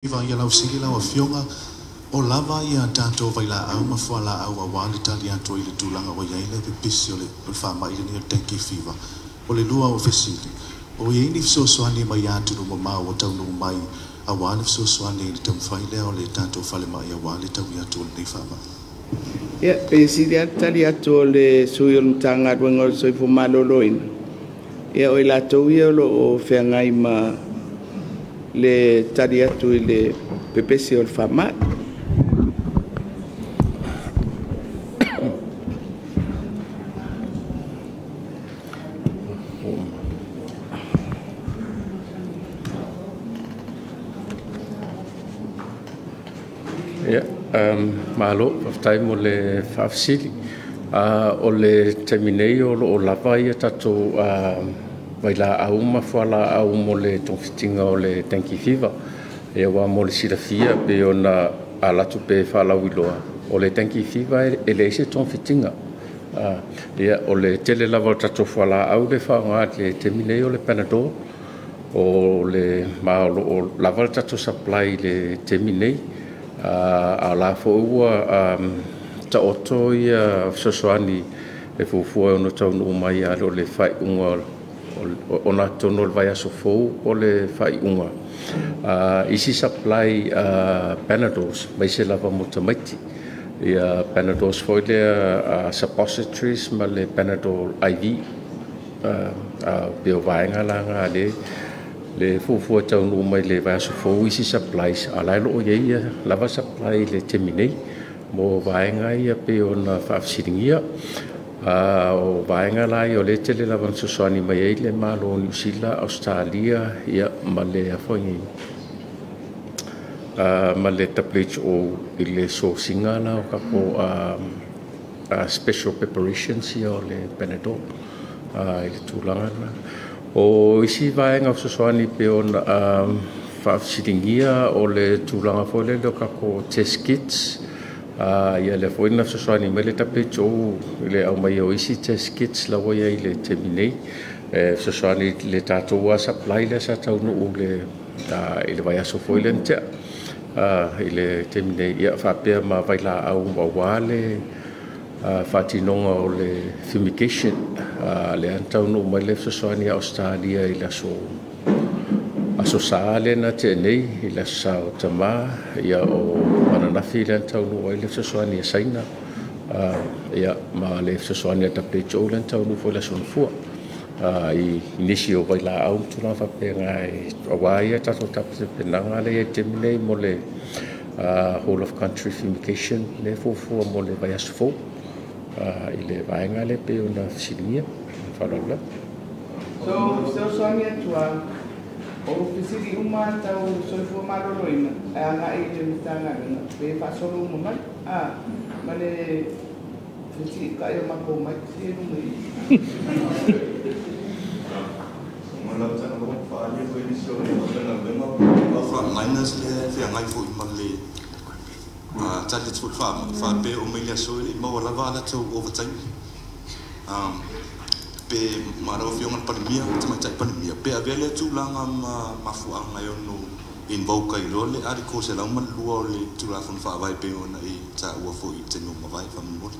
Ia lau fesili lau Afioga, o lava ia tatou vailaau ma fualaau aua le tali atu i le tulaga ua i ai le pepesi o le faamai lenei o le dengue fever? O le lua o fesili, o i ai ni fesoasoani mai atunuu mamao ua taunuu mai aua le fesoasoani i le taumafai lea o le tatou falemai aua le taui atu o lenei faamai? Ia, pe sili lava le tali atu o le sui o le Matagaluega o le Soifua Maloloina, ia o i latou ia o lo o feagai ma le tali atu i le pepesi o le faamai. Ia, malo, faafetai mo le faafesili. O le taimi nei o lo o lava a tatou vailaau ma fualaau mo le togafitiga o le dengue fever. Aua mo le silafia pei ona alu atu pea e faalauiloa, o le dengue fever e leai se togafitiga. Ia, o le tele lava o tatou fualaau lea e faaaoga i le taimi nei o le Panadol, ma o lo o lava le tatou supply i le taimi nei. A o la foi ua taoto fesoasoani e fuafua e ono taunuu mai ia le faaiuga ona atonu o le vaiaso fou po o le faaiuga isi supply Panadols, aemaise lava mo tamaiti. Ia Panadols foi lea suppositories ma le Panadol IV. Pei o vaega la na o lea e fuafua e taunuu mai le vaiaso fou isi supplies, a o la e o lo o i ai lava supply i le taimi nei mo vaega ia pei ona faafesiligia. O vaega la ia o lea e tele lava ina fesoasoani mai ai le Malo o Niu Sila, Ausetalia ma le WHO i le source ina la o tatou special preparations ia o le Panadol i le tulaga lena. O isi vaega o fesoasoani pei ona faafesiligia o le tulaga foi lele o tatou test kits, ia lea foi na fesoasoani mai le WHO i le aumaia o isi test kits la ua i ai i le taimi nei, e fesoasoani i le tatou lava supply lea sa taunuu i le vaiaso foi lea na tea i le taimi nei, ia faapea ma vailaau aua le faatinoga o le fumigation, lea na taunuu mai le fesoasoani a Ausetalia i le aso Sa lea na tea nei, i le aso Sa o Tama, ia o ananafi lea na taunuu ai le fesoasoani a Saina, ia ma le fesoasoani a WHO lea na taunuu foi i le aso Gafua i nisi o vailaau ma tulaga faapena aua ia tatou tapenapenaga lea e i ai i le taimi nei mo le whole of country fumigation lea e fuafua mo le vaiaso fou i le vaega lea pei ona fesiligia. Ma le faaaloalo lava. So, fesoasoani atu lava, o fesili uma tau soifua maloloina e agai i le Matagaluega pe faasolo uma mai. Ma le fesiitai o matou mai si e luga i. Faaalia foi nisi o le aufaigaluega o frontliners lea e feagai foi ma le tali atu foi le faapea o mai le aso e le i maua lava a latou ovataimi. Pe ma lau Afioga i le Palemia, Tamaitai Palemia, pe avea lea tulaga ma mafuaaga e ono invoke ai loa le article 102 o le Tulafono Faavae pei ona e taua foi i le taimi ua mavae, faamolemole.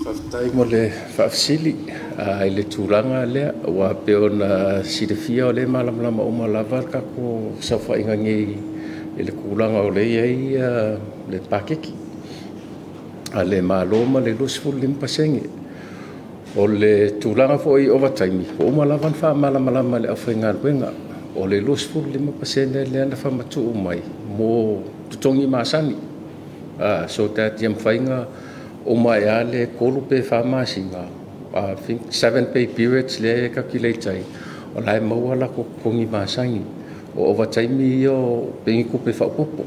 Faafetai mo le faafesili i le tulaga lea, aua pei ona silafia o lea e malamalama uma lava le tatou saofaiga nei i le tulaga o lea e i ai le paketi a le Malo ma le 25%. O le tulaga foi i ovataimi, ua uma lava ona faamalamalama e le aufaigaluega, o le 25% lea na faamatuu mai mo totogi masani, so that ia mafai ona uma ai lava le 3 pe 4 masina, I think 7 pay periods lea e calculate ai, o la e maua latou totogi masani. O ovataimi ia pe ni tupe faaopoopo.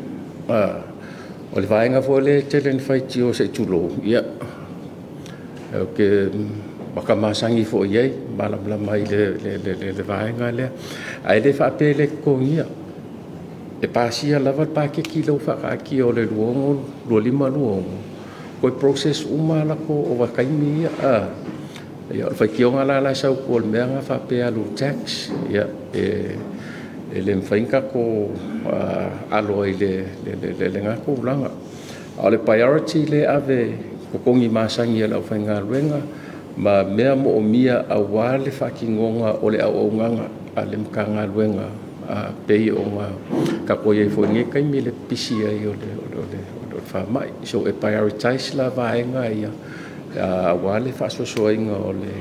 O le vaega foi lea e tele ina faitio se i tulou, ia, ou te matamasani foi i ai, malamalama i le vaega lea. Ae le faapea e le totogia. E pasia lava le paketi lea ua faataatia o le 2025/2026, toe process uma latou ovataimi ia. Ia, o le faitioga la e sau i tua o le mea lena faapea e alu i le tax, ia, e E le mafai ona tatou alo ai i lena tulaga. A o le priority lea e ave totogi masani a le aufaigaluega ma mea moomia aua le faatinoga o le auaunaga a le Matagaluega pei ona tatou i ai foi i lenei taimi i le pipisi ai o le faamai. So e prioritize la vaega ia aua le faasoasoaina o le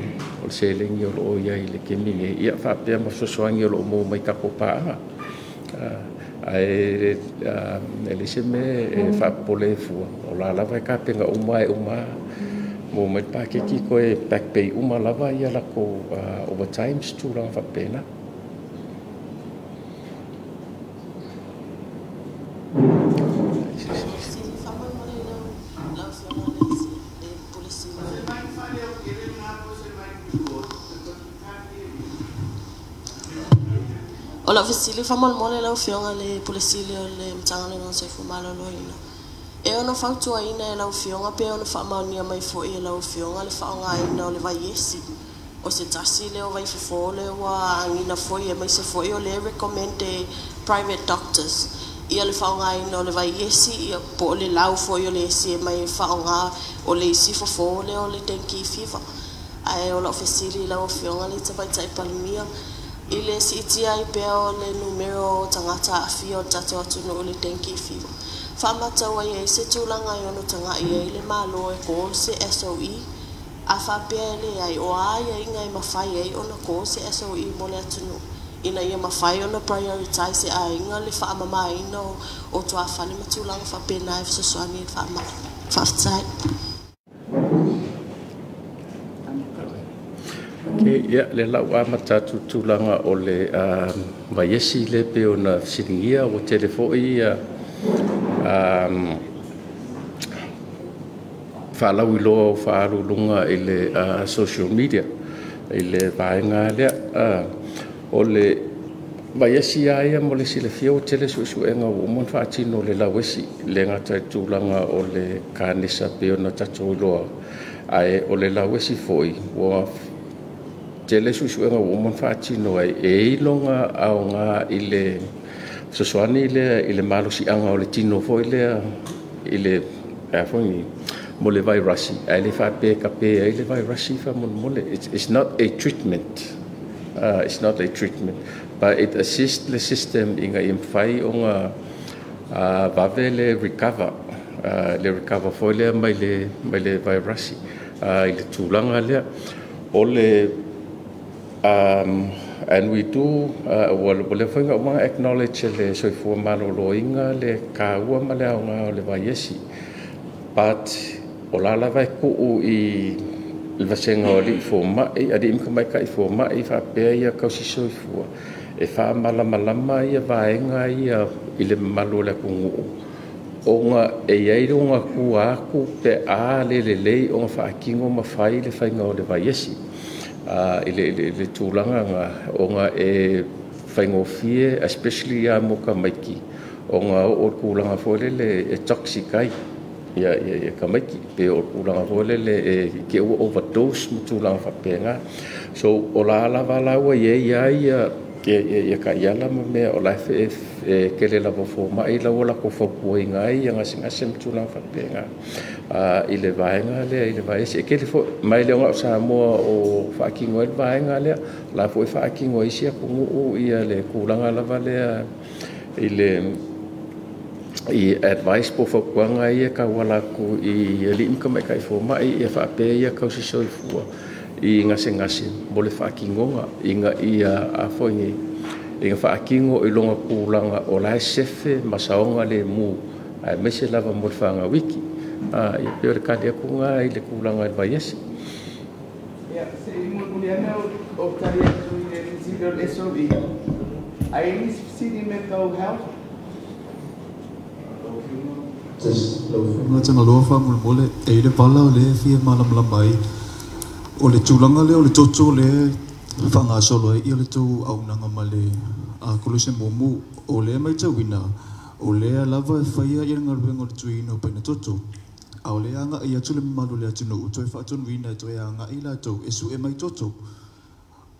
seleni o lo o i ai i le taimi nei, ia faapea ma fesoasoani o lo o maua mai tatou paaga. Ae e leai se mea e faapopole ai fua, o la lava e tapena uma e uma maua mai le paketi toe back pay uma lava ia latou overtimes tulaga faapena. O lau fesili faamolemole lau Afioga i le Pule Sili o le Matagaluega o le Soifua Maloloina. E ono fautuaina e lau Afioga pe ono faamaonia mai foi e lau Afioga le faaaogaina o le vaiesi o se tasi lea o vaifofo lea ua agiga foi aemaise foi o lea e recommend e private doctors ia le faaaogaina o le vaiesi ia po o le lau foi o le esi e mai e faaaoga o le isi fofo lea o le dengue fever. Ae o lau fesili i lau Afioga i le Tamaitai Palemia i le siitia ai pea o le numera o tagata aafia o le tatou atunuu i le dengue fever. Faamatau ai ai se tulaga e ono tagai ai le Malo e call se SOE a faapea e leai o a aiaiga e mafai ai ona call se SOE mo le atunuu ina ia mafai ona prioritize e aiga le faamamaina o tuafale ma tulaga faapena e fesoasoani i le faamai. Faafetai. Okay, ia, le lau amata atu tulaga o le vaiesi le pei ona fesiligia ua tele foi faalauiloa o faaalu i luga i le social media i le vaega lea. O le vaiesi lava ia mo le silafia, ua tele suesuega ua uma ona faatino le lauesi, le gata i tulaga o le kanesa pei ona tatou iloa, ae o le lauesi foi ua tele suesuega ua uma ona faatino ai, e i ai lona aoga i le fesoasoani lea i le malosiaga o le tino foi lea i le a foi mo le vairasi, ae le faapea e tape ai le vairasi faamolemole. It's not a treatment, it's not a treatment, but it assists the system ina ia mafai ona vave le recover foi lea mai le vairasi i le tulaga lea o le and we do ua leva foi ona uma acknowledge le Soifua Maloloina le taua ma le aoga o le vaiesi, but o la lava e tuu i le vasega o alii fomai, alii ma tamaitai fomai faapea ia tausi soifua e faamalamalama ia vaega ia i le mamalu o le atunuu, ona e i ai lona tua atu pe a le lelei ona faatino ma fai le faiga o le vaiesi i le tulaga na ona e faigofie, especially ia mo tamaiti, ona oo le tulaga foi lele e toxic ai ia tamaiti, pe o le tulaga foi lele e te ua overdose ma tulaga faapena. So o la lava la ua i ai ia taiala ma mea o la e tele lava fomai la ua latou fautuaina ai ia gasegase ma tulaga faapena i le vaega lea i le vaiesi. E tele foi mai le ona o Samoa o faatino ai le vaega lea, la foi faatino ai isi atunuu ia le tulaga lava lea i le i advice po o fautuaga ia e tauala atu i alii ma tamaitai fomai ia faapea ia tausi soifua i gasegase mo le faatinoga ina ia a foi nei ina faatino i lona tulaga o la e sefe ma saoga lemu aemaise lava mo le fanau iki. Ia pei o le tali atu lena i le tulaga i le vaiesi. Ia, se i mulimuli ane o tali atu i le fesili o le SOE. Ai nisi fesili me tau health? Lau Afioga Tagaloa faamolemole, e i le vala o lea e fia malamalama ai o le tulaga lea o le toto lea faagasolo ai ia le tou auaunaga ma le koluse mumu o lea matauina o lea lava e faia ia le galuega o le tuiina o paina toto, a o lea agai atu le mamalu o le atunuu toe faatonuina e toe agai latou e su'e mai toto.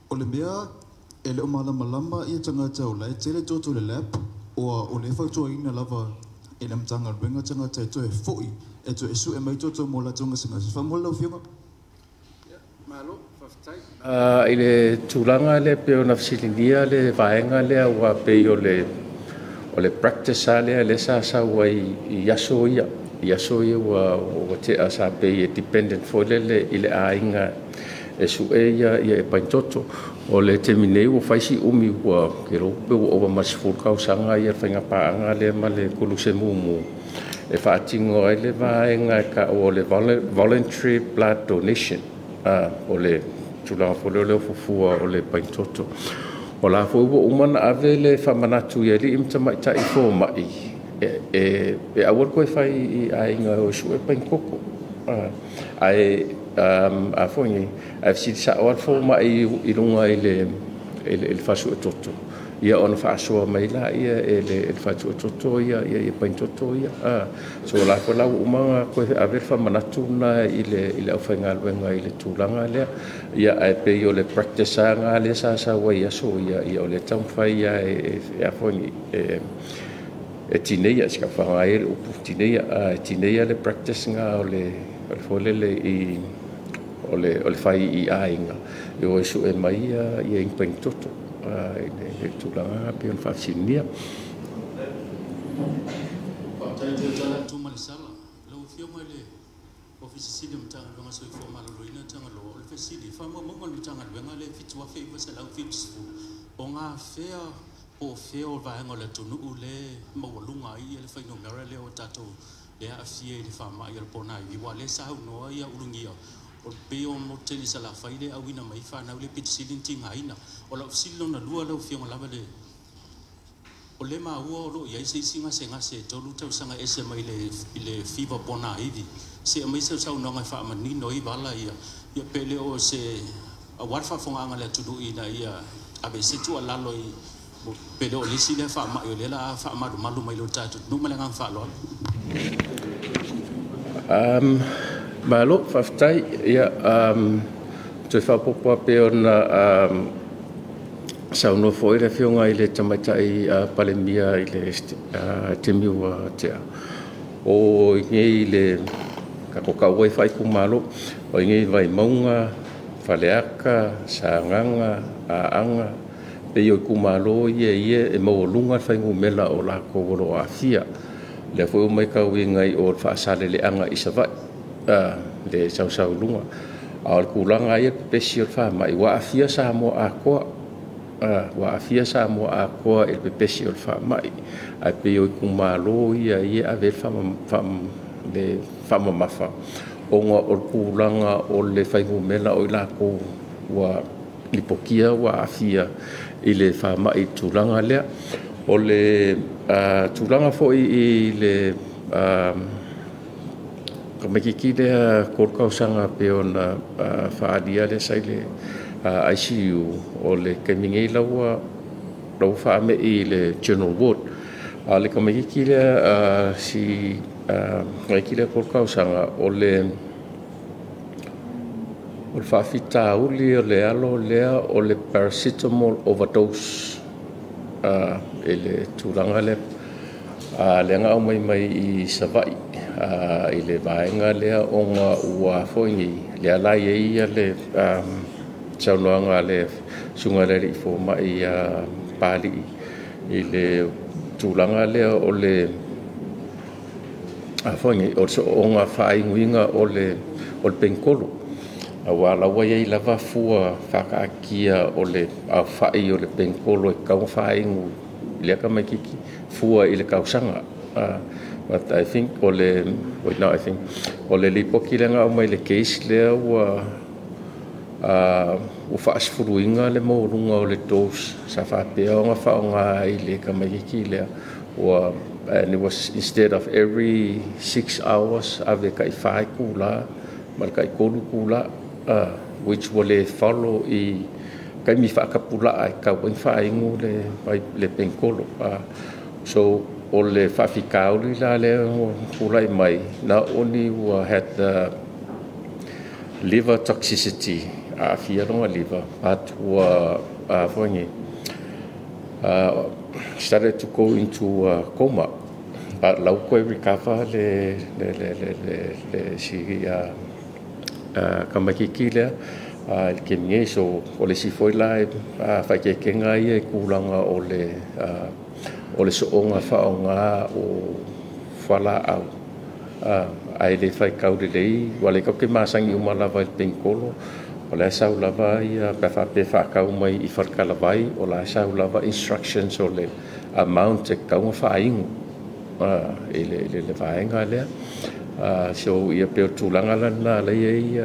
O le mea E le o malamalama ia tagata o la e tele toto i le lab, ua o le fautuaina lava e le Matagaluega tagata e toe fo'i e toe su'e mai toto mo latou gasegase. Faamolemole lau Afioga. Malo, faafetai. I le tulaga lea pei ona fesiligia le vaega lea ua pei o le practice a lea lea sa sau ai i aso ia, i aso ia ua tea, sa pei e dependent foi lele i le aiga e su'e ia e paitoto. O le taimi nei ua fai si umi, ua kelo pe ua ova ma le 10 tausaga ia faiga paaga lea ma le Koluse Mumu e faatino ai le vaega e ta'ua o le voluntary blood donation. O le tulaga foi lea o le ofufua o le paitoto. O la foi ua uma ona ave le faamanatu i alii ma tamaitai foma'i e aua le toe fai i aiga o su'e paitoto. Ae a foi nei ae fesili sa'o lava le foma'i i luga i le fale suetoto, ia ona faasoa mai lea e le fale suetoto ia paitoto ia. So o la foi la ua uma ona toe ave le faamanatu lena i le aufaigaluega i le tulaga lea. Ia, ae pei o le practice lava lea sa sau ai i aso ia, ia o le taumafai lava e a foi nei e tineia si ka ai le upu tineia, e tineia le practice na o le foi lele i o le fai i aiga e o e su'e mai ia ini paitoto i le tulaga pei ona faafesiligia. Faafetai tele atu ma le sala. Lau Afioga i le Ofisa Sili o Matagaluega Soifua Maloloina Tagaloa, o le fesili, faamaumauga a le Matagaluega le 7970, o gafea po o fea o vaega o le atunuu le maualuga ai ia le fuainumera lea o tatou le aafia i le faamai o le ponaivi, ua lea saunoa ia ulugia o le pei o motu tele i Salafai le auina mai fanau le pito sili ona tigaina. O lau fesili lona lua lau Afioga lava le o le maua o loo i ai se isi gasegase e 3 tausaga ese mai i le fiva ponaivi se aumai se saunoaga e faamanino ai vala ia ia pe le o se auā le faafofogaaga a le atunuu ina ia ave se tuualalo i pe le o le isi lea faama'i o lea la faamalumalu mai lo tatou atunuu. Ma le agaga faaaloalo. Malo, faafetai. Ia, toe faaopoopo pei ona saunoa foi le Afioga i le Tamaitai Palemia i le taimi ua tea. O nei le tatou taua e faaitumalo, o nei Vaimauga, Faleata, Sagaga, Aana, pei o itumalo ia e maualuga le fuainumera o latou o lo o aafia. Lea foi ua matauina i o le Faasaleleaga i Savaii le sausau i luga. A o le tulaga ia pepesi o le faamai, ua aafia Samoa atoa, ua aafia Samoa atoa i le pepesi o le faamai. Ae pei o itumalo ia e ave le faamamafa ona o le tulaga o le fuainumera o i latou ua lipotia ua aafia i le faamai i le tulaga lea. O le tulaga foi i le tamaitiiti lea 3 tausaga pei ona faaalia lea sa i le ICU, o le taimi nei la ua faamei i le general ward. A o le tamaitiiti lea, si tamaitiiti lea 3 tausaga, o le faafitauli o le alo lea o le paracetamol overdose i le tulaga lea, lea na aumai mai i Savaii i le vaega lea ona ua foi nei lea la e i ai le saunoaga a le susuga i le alii fomai ia Papalii i le tulaga lea o le a foi nei o le soona faainuina o le penikolo, aua o la ua i ai lava fua faataatia o le aofai o le penikolo e tatau ona faainu i lea tamaitiiti fua i le tausaga. But I think o le, wait, no, I think o le lipoti lea na aumai i le case lea ua faasefuluina le maualuga o le dose sa faapea ona faaaoga i le tamaitiiti lea ua, and it was instead of every 6 hours, ave tai 4 itula ma le tai 3 itula, which ua le follow i taimi faatapulaa e tatau ai ona faainu le penikolo. So o le faafitauli la lea ua tulai mai, not only ua had the liver toxicity. aafia lona liver, but ua foi started to go into coma. But lau koe recover le le le le le le si tamaititi lea i le taimi nei. So o le isi foi la e faaeteetega ia i tulaga o le soona faaaoga o fualaau ae le faitau lelei, ua le tatou te masani uma lava i le penikolo. O la e sau lava ia pe faapea faatau mai i faletalavai, o la e sau lava instructions o le amount e tatau ona faainu i le vaega lea. So ia pei o le tulaga la lena la i ai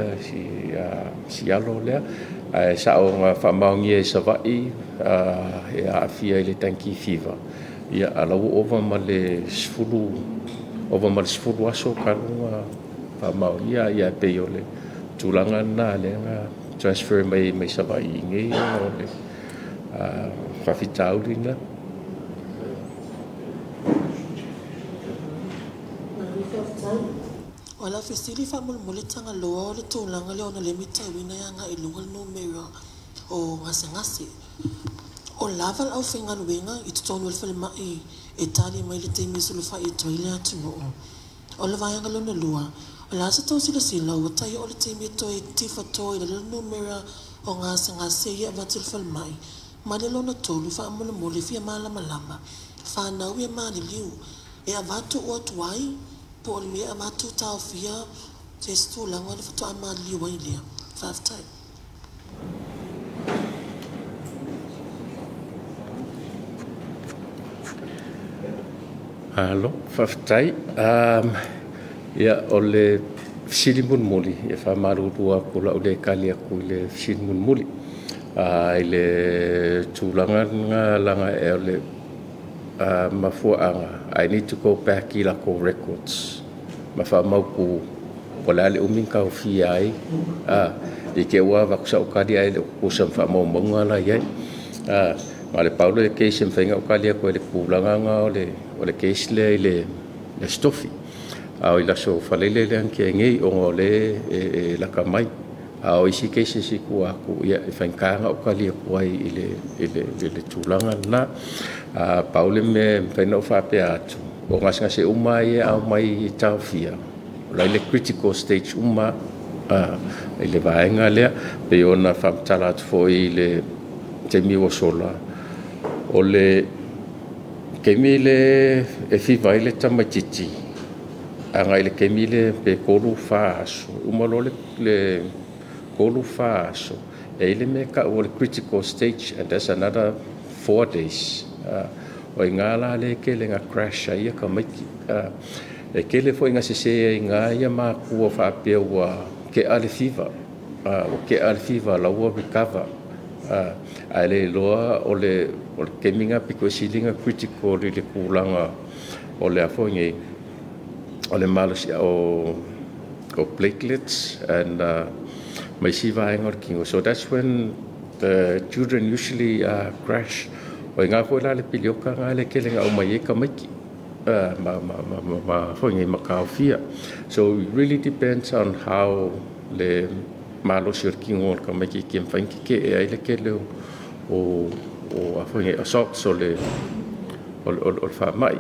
si alo lea, ae sao na faamaonia i Savaii e aafia i le dengue fever. Ia a la ua ova ma le 10, ova ma le 10 aso talu ona faamaonia. Ia pei o le tulaga lena lea na transfer mai Savaii i nei ona o le faafitauli lena. O lau fesili faamolemole Tagaloa, o le tulaga lea ona lea matauina e agai i luga le numera o gasegase. O lava le aufaigaluega i totonu o le falemai e tali mai le taimi e sulufai atu ai le atunuu? O le vaega lona lua, o le a se tou silasila ua tai oo le taimi e toe tifatoa i lalo le numera o gasegase ia avatu i le falemai? Ma le lona tolu faamolemole, fia malamalama, fanau ia maliliu e avatu ua tuai po o le mea e avatu taofia se isi tulaga le faatoa maliliu ai lea? Faafetai. Alo, faafetai. Ia, o le fesili mulimuli, e faamalulu atu o lau le tali atu i le fesili mulimuli. I le tulaga lena laga e o le mafuaaga, I need to go back i latou records ma faamautu o le a le umi na taofia ai i te ua avatu sau tali ae le o tutusa ma faamaumauga la i ai. Ma le pau le case e mafai ona ou tali atu ai i le tulaga lena o le case lea i le Aso Tofi. A o i le aso Faraile lea na tea nei ona o lea e lata mai. A o isi cases i tua atu, ia e faigata ona ou tali atu ai i le tulaga lena. Pau le mea e mafai ona ou faapea atu, o gasegase uma ia e aumai taofia, o la i le critical stage uma i le vaega lea. Pei ona faamatala atu foi i le taimi ua sola, o le taimi le e fiva ai le tamaititi, agai i le taimi le pe 3, 4 aso, uma loa le 3, 4 aso, e i ai le mea e tau o le critical stage, and that's another 4 days. O i ngā la le tele na crash ai ia tamaiti. E tele foi na sese ai ngā ia makua faapea ua kea le fever. Ua kea le fever la ua recover. Ae le iloa o le taimi na pito e sili na critical i le tulaga o le a foi nei o le malosi o platelets and ma isi vaega o le tino. So that's when the children usually crash. O i ngā foi la le pilioka ngā le kele ngā o mai e tamaiti. Ma foi nei ma kaofia. So it really depends on how le malosi o le tino o le tamaiti ki mwhai ki ke e ai le kele o a foi nei assaults o le whaamai.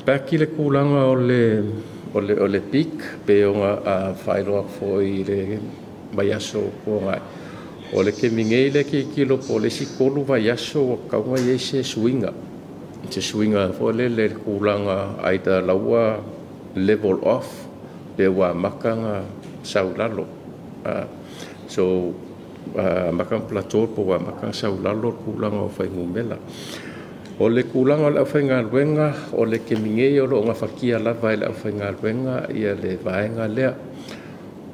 Back i le kūlanga o le peak, pe o ngā whailoa foi i le mai aso ko ngai. O le kemi ngei le ki kilo po le si kolu vai aso o kaunga i se suinga. Se suinga fo le le kūlanga aida laua level off pe ua makanga saulalo. So makanga plateau po ua makanga saulalo kūlanga o whaingumela. O le kūlanga o le aufaigaluega, o le kemi nei o loo gafatia lava e le aufaigaluega ia le vaega lea.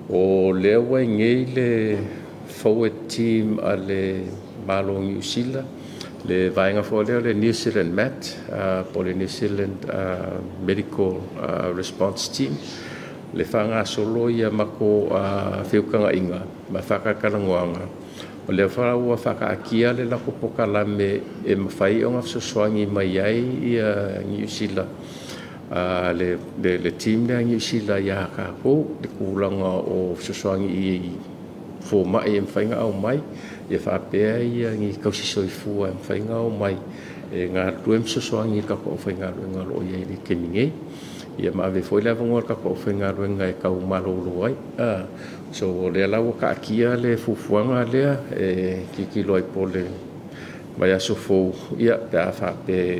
O lea ua igei le forward team a le Malo o Niu Sila, le vaega foi lea o le New Zealand MAT, po o le New Zealand Medical Response Team, le faagasolo ia mako feukagaiga ma faakalakalanoaga. O lea fa ua faakaatia le latou pokalame e mafai ona fesoasoani mai ai ia Niu Sila, le team lea Niu Sila iā tatou le tulaga o fesoasoani i foma'i e mafai ona aumai ia faapea ia ni tausisoifua e mafai ona omai e galulue ma fesoasoani i le tatou aufaigaluega o loo i ai i le taimi nei. Ia ma ave foi le avanoa i le tatou aufaigaluega e tau malolo ai. So o lea la ua taatia le fuafuaga lea e tilotilo ai po o le vaiaso fou, ia pe a faapea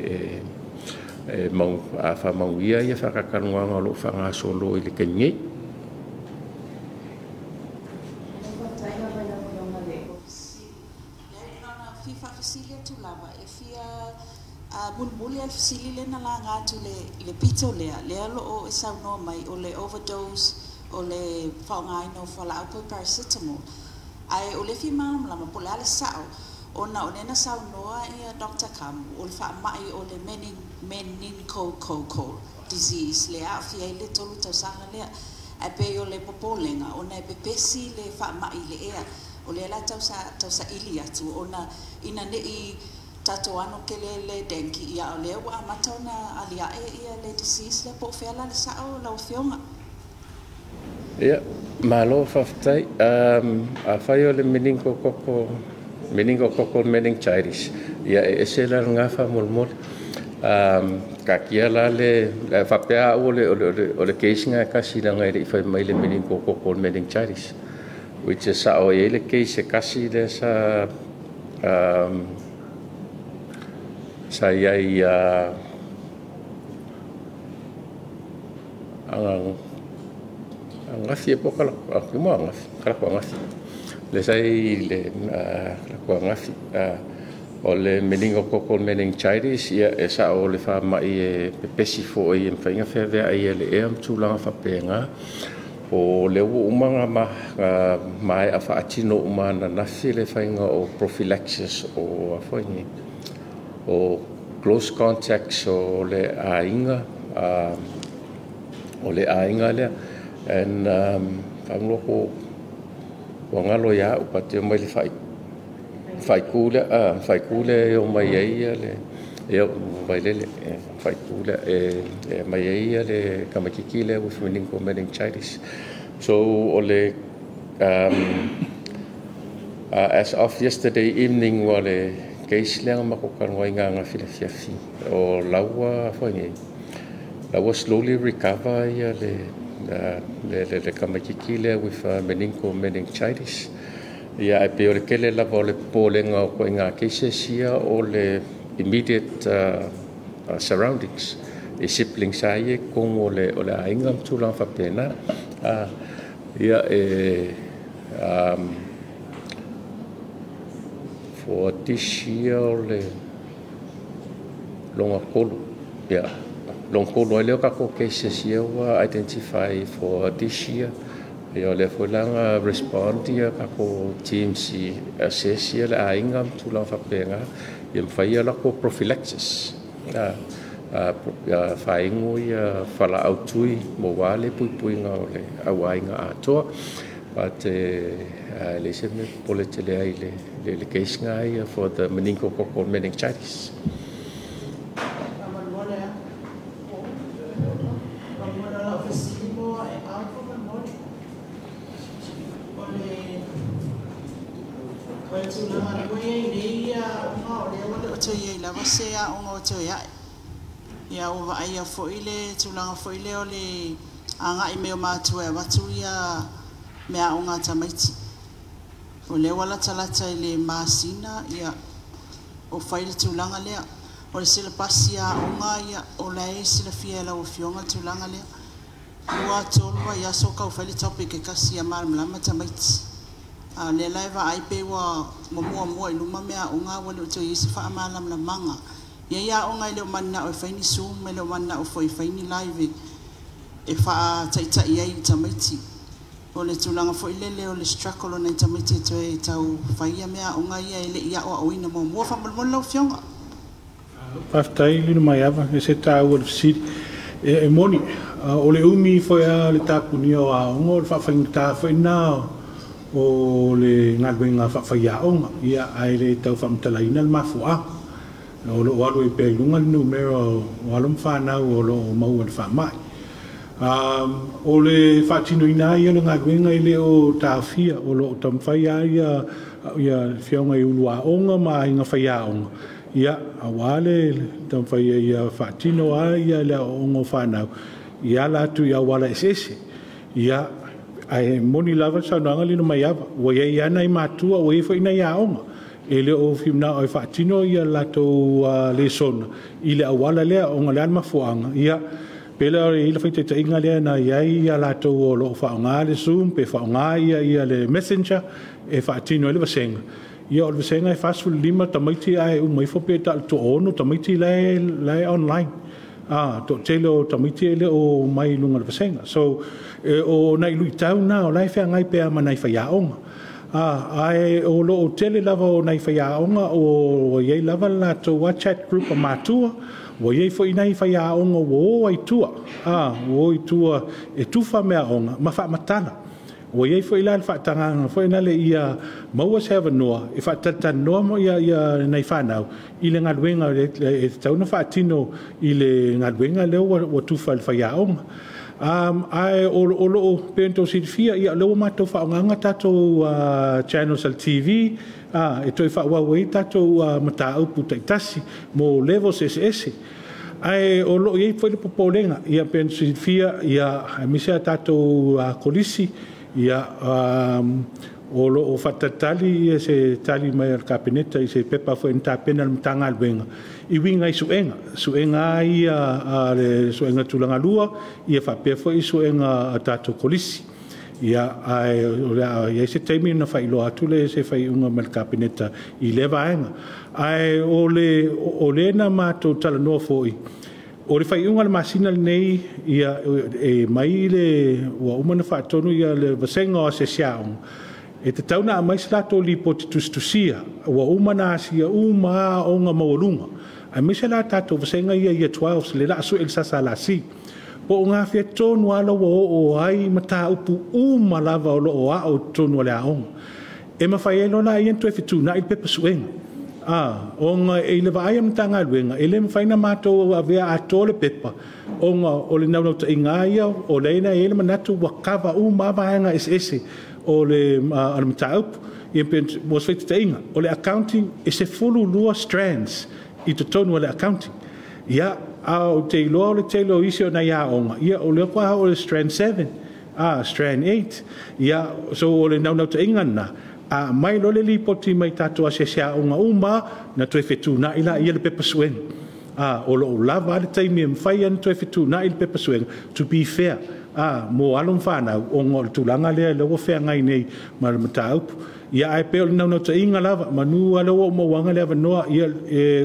e mau a faamauia ia faatalatalanoaga o loo faagasolo i le taimi nei. Fia faafesili atu lava e fia mulimuli le fesili lea na laga atu i le pito lea o loo e saunoa mai o le overdose o le faaaogaina o fualaau po o paracetamol, ae o le fia malamalama po o le a le sao ona o lea na saunoa ia Dr. Kamu o le faamai o le meningococcal disease le aafia ai le 3 tausaga lea, ae pei o le popolega ona e pepesi le faamai le ea o lea la tausaili atu ona ina nei tatou ano kele le dengue, ia o lea ua amata ona aliae ia le disease lea. Po o fea la le sao lau afioga? Ia, malo faafetai. Afai o le meningococcal meningitis, ia e ese la lena faamolemole. Taatia la le faapea au o le case na e tasi leaga e le i fai mai le meningococcal meningitis, which is sao e i ai le case e tasi lea sa i ai ananafi e po kala mo ananafi kala ko ananafi le sa i le kala ko ananafi o le meningococcal meningitis. Ia e sao le faamai e pepesi foi e mafai ona feaveai e le ea ma tulaga faapena. O lea ua uma ona maea faatino uma ananafi le faiga o prophylaxis o foi nei o close contacts o le aiga lea. And faamalo ua galo ia au pate mai le faaitu lea faaitu lea e omai ai ia le ia Vailele faaitu lea e mai ai ia le tamaititi lea with meningitis. So o le as of yesterday evening ua le case lea na matou talanoaina ananafi i le afiafi o laua foi nei la ua slowly recover ia le tamaititi lea with meningitis. Ia ae pei o le tele lava o le popolega o ituaiga cases ia o le immediate surroundings e siblings a ia i totonu o le aiga ma tulaga faapena. Ia e for this year o le lona tolu, ia lona tolu ai lea o tatou cases ia ua identify for this year. Ia o lea foi la na respond ia tatou teams i assess ia le aiga ma tulaga faapena, ia mafai ia latou prophylaxis faaigu ia falaau tui mo ua le puipuiga o le auaiga atoa. But leai se mea popole tele ai le case nga ia for the meningococcal meningitis. Faamolemole a faamolemole o lau fesili mo aeau faamolemole o le tulaga le ua iai nei aoga o lea ua le o toe iai lava se aoga o toe ae ia ua vaaia foi le tulaga foi lea o le agai mai o matua e avatu ia mea aoga a tamaiti o lea ua latalata i le masina ia o fai le tulaga lea o le syllabus aoga ia o la e silafia e lau afioga le tulaga lea 2, 3 vaiaso kau fai le topic e kasi ia malamalama tamaiti a lea la e vaai pe ua muamua i luma mea aoga ua le o toe i ai se faamalamalamaga ia ia aoga e le o mananao e fai ni Zoom, e le o mananao foi e fai ni live e faataitai ai i tamaiti o le tulaga foi lele o le struggle o nai tamaiti e toe tau fai ia mea aoga ia e le i aoaoina muamua faamolemole lau afioga. Faafetai lina mai ava e se tāua le fesili. E moni, o le umi foi a le tapunia o aoga o le faafaigata foi na o le galuega faafaiaoga ia ae le tau faamatalaina le mafuaaga o loo alu ai pea i luga le numera o alo ma fanau o loo maua le faamai. O le faatinoina ai o le galuega e le o taofia, o loo taumafai a ia afioga i uluaoga ma aiga faiaoga, ia auā le taumafai ia faatino a ia le aoaoga o fanau i ala atu i auala eseese. Ia ae moni lava le saunoaga lino mai ava, ua iai lava nai matua, ua iai foi nai aoga e le o fiunao e faatino ia latou lesona i le auala lea, ona o le a le mafuaaga. Ia pe le o le faitaitaiga lea na iai ia latou o loo faaaoga le Zoom pe faaaoga ia le Messenger e faatino ai le vasega. Ia o le vasega e 45 tamaiti, ae uma ifo pe ta o le 60 tamaiti la e online. Toatele o tamaiti e le o mai i luga o le vasega. So o nai luitau na o la e feagai pea ma nai faiaoga. Ae o loo tele lava o nai faiaoga o iai lava le latou WhatsApp group a matua, ua iai foi nai faiaoga ua o ai tua, ua o i tua e tufa meaaoga ma faamatala. Ua iai foi la le faatagaga foi na le ia maua se avanoa e faatalatalanoa mo ia nai fanau i le galuega e tatau ona faatino i le galuega lea ua tufa i le faiaoga. Ae o loo pei ona outou silafia, ia lea ua matou faaaogaina tatou channels a le TV e toe faaauau ai tatou mataupu taitasi mo levels eseese. Ae o loo iai foi le popolega, ia pei ona silafia, ia aemaise a tatou kolisi, ia o loo faatalitali ia se tali mai a le Kapeneta i se pepa foi na tapena e le Matagaluega i uiga i suega ia a le suega tulagalua, ia faapea foi suega a tatou kolisi. Ia ae o le a iai se taimi na faailoa atu le se faaiuga mai le Kapeneta i lea vaega. Ae o le na matou talanoa foi, o le faaiuga o le masina lenei, ia e mai le ua uma ona faatonu ia le vasega o asiasi aoga, e tatau ona aumai se latou lipoti tusitusia ua uma ona asia uma aoga maualuga, aemaise la tatou vasega ia Year 12 le la sue le SSLC, po o gafea tonu lava ua oo ai mataupu uma lava o loo ao i totonu o le aoga. E mafai ai loa laia ona toe fetuunai le pepa suega. Ona e i le vaai a Matagaluega, e le mafai ona matou avea atoa le pepa, ona o le naunautaiga ia o lea na i ai le manatu ua kava uma vaega eseese o le mataupu. Ia pe mo se faitaitaiga, o le accounting e 12 strands i totonu o le accounting. Ia a o te iloa o le tele o isi o nai aoga, ia o lea kwa o le strand 7, strand 8. Ia so o le naunautaiga na a mai lo le lipoti mai tatou asiasi aoga uma na toe fetuunai la ia le pepa suega. O loo lava le taimi e mafai ona toe fetuunai le pepa suega, to be fair, mo alo ma fanau, ona o le tulaga lea lea ua feagai nei ma le mataupu. Ia ae pei o le naunautaiga lava manu a lea ua ou mauaga le avanoa, ia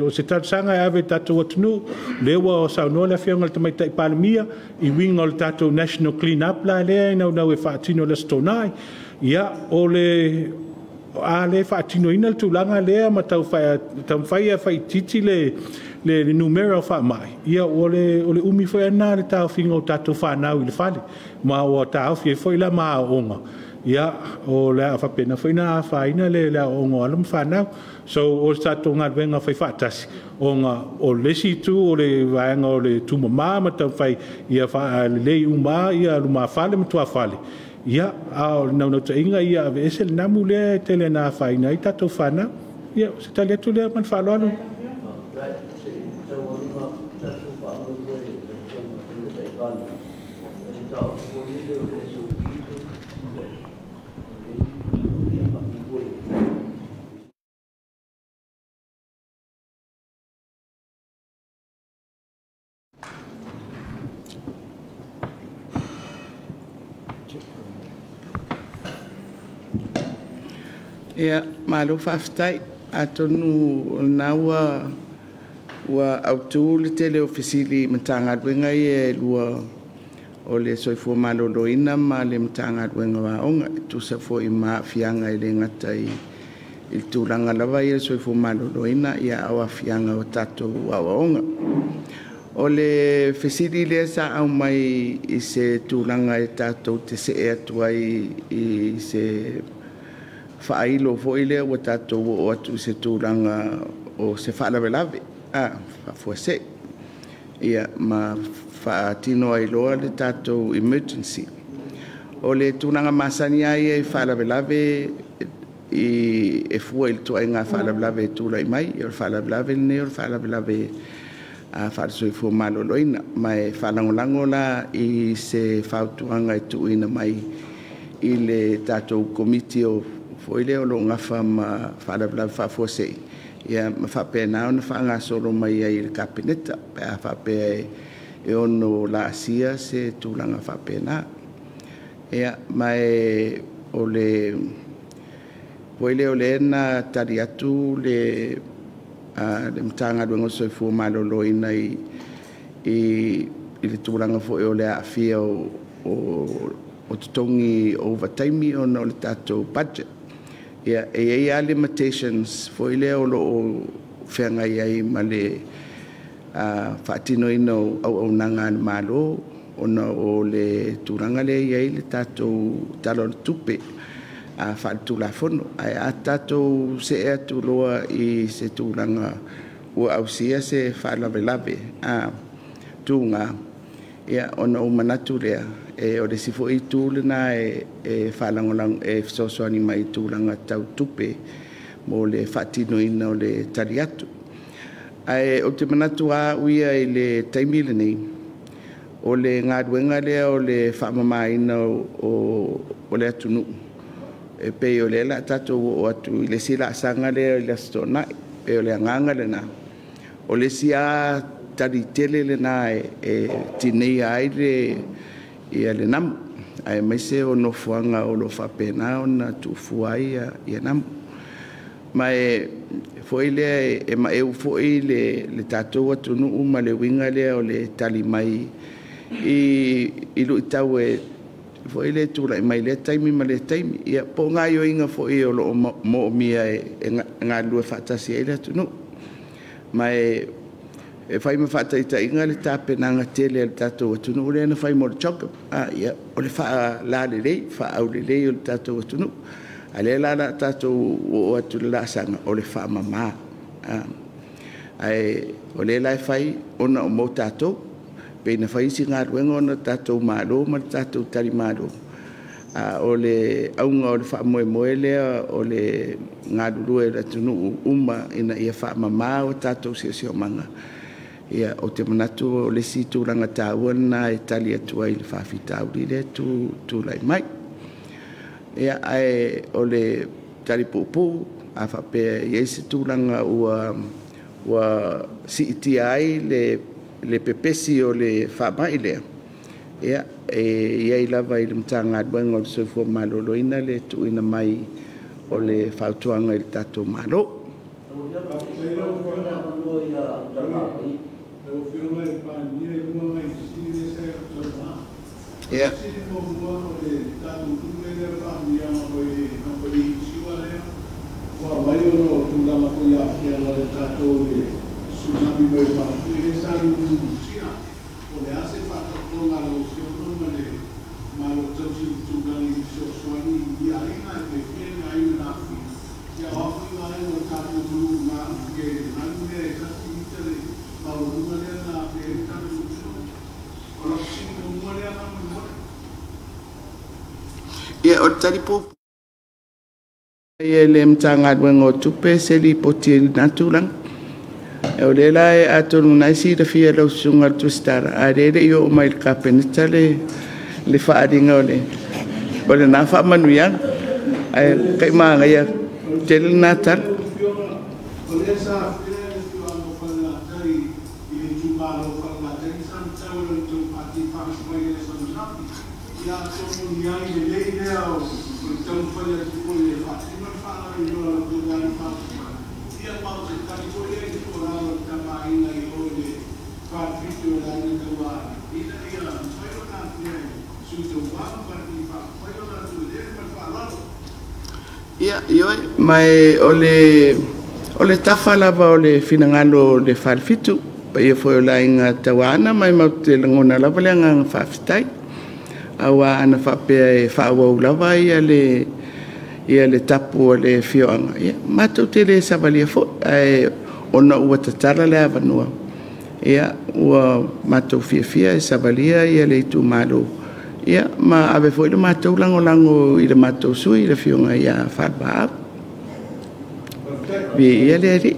o se talosaga e ave i tatou atunuu, lea ua saunoa le afioga i le Tamaitai Palemia i uiga o le tatou National Clean Up la lea e naunau e faatino le Aso Toonai. Ia o le a le faatinoina le tulaga lea ma taumafai e faaitiiti le numera o faamai, ia o le umi foi ana le taofiga o tatou fanau i le fale, ma ua taofi ai foi la ma aoaoga. Ia o le a faapena foi na afaina le aoaoga o alo ma fanau. So o le tatou galuega faifaatasi, ona o le isi itu o le vaega o le tumama ma taumafai ia faalelei uma ia lumafale ma tuafale. Ia a o le naunautaiga ia aveese le namu lea e tele na afaina ai tatou fanau. Ia o se tali atu lea ma le faaaloalo. Ia, malo faafetai. Atonu o lena ua autu le tele o fesili i Matagaluega ia e lua o le Soifua Maloloina ma le Matagaluega o Aoga, e tusa foi ma aafiaga e le gata i le tulaga lava ia o le soifua maloloina, a o aafiaga o tatou aoaoga. O le fesili lea sa aumai i se tulaga e tatou te see atu ai i se faailo foi lea ua tatou oo atu i se tulaga o se faalavelave faafuasei. Ia ma faatino ai loa le tatou emergency. O le tulaga masani lava ia i faalavelave i e fua i le ituaiga faalavelave e tulai mai. O le faalavelave lenei o le faalavelave faale-soifua maloloina. Ma e faalagolago la i se fautuaga e tuuina mai i le tatou Komiti o foi lea o lo o nafa ma faalavelave faafuasei, ia ma faapena ona faagasolo mai ai i le Kapeneta pe a faapea e ono laasia se tulaga faapena. Ia, ma e o le foi lea o lea na tali atu le Matagaluega o le Soifua Maloloina i le tulaga foi o le aafia o totogi ovataimi ona o le tatou budget. Ia, e i ai lava limitations foi lea o lo o feagai ai ma le faatinoina o auaunaga a le Malo ona o le tulaga lea e i ai le tatou Tala o le Tupe faaletulafono. Ae a tatou see atu loa i se tulaga ua ausia se faalavelave tuga, ia ona ou manatu lea, o le isi foi itu lena e faalagolago e fesoasoani mai i tulaga tau tupe mo le faatinoina o le tali atu. Ae ou te manatu lava au ia i le taimi lenei, o le galuega lea o le faamamaina o le atunuu, e pei o lea o le a tatou oo atu i le isi laasaga lea i le Aso Toonai. E pei o le agaga lena, o le isi lava tali tele lena e tineia ai le namu, aemaise o nofoaga o lo o faapena ona tuufua ai namu. Ma e foi lea e maeu foi le tatou atunuu ma le uiga lea o le tali mai i luitau e foi lea e tulai mai lea taimi ma lea taimi. Ia, po o gaoioiga foi o lo o moomia e galulue faatasi ai le atunuu. Ma e fai ma faataitaiga le tapenaga tele a le tatou atunuu lea na fai mo le CHOGM. Ia, o le faalalelei, faaaulelei o le tatou atunuu. A o lea la o le a tatou oo atu i le laasaga o le faamama. Ae o lea la e fai ona o mo tatou, pei na fai isi galuega ona o le tatou Malo ma le tatou talimalo. A o le auga o le faamoemoe lea o le galulue o le atunuu uma ina ia faamama o tatou siosiomaga, ia, ou te manatu o le isi tulaga taua lena e tali atu ai i le faafitauli lea e tulai mai. Ia, ae o le tali puupuu, a faapea e i ai se tulaga ua siitia ai le pepesi o le faamai lea, ia, e i ai lava i le Matagaluega o le Soifua Maloloina le tuuina mai o le fautuaga i le tatou Malo. Ia. Ia, o le tali puupuu e le Matagaluega o Tupe se lipoti i lena tulaga. O lea la e atonu na e silafia e lau susuga i le Tusitala, a o lea e le i oo mai i le Kapeneta le faaaliga o lena faamanuiaga. Ae kai magaia tele lena tala. Ia, ioe, ma o le tafa lava o le finagalo o le Falefitu, paia foi o le aiga Tauaana, ma e matou te lagona lava le agaga faafetai. Aua ana faapea e faaauau lava le tapu a le afioaga, ia matou te le savalia foi, ae ona ua tatala le avanoa, Ia ua matou fiafia e savalia ia le itumalo, ia ma ave foi le matou lagolago i le matou sui, le afioga ia Falevaau. Viia le Alii.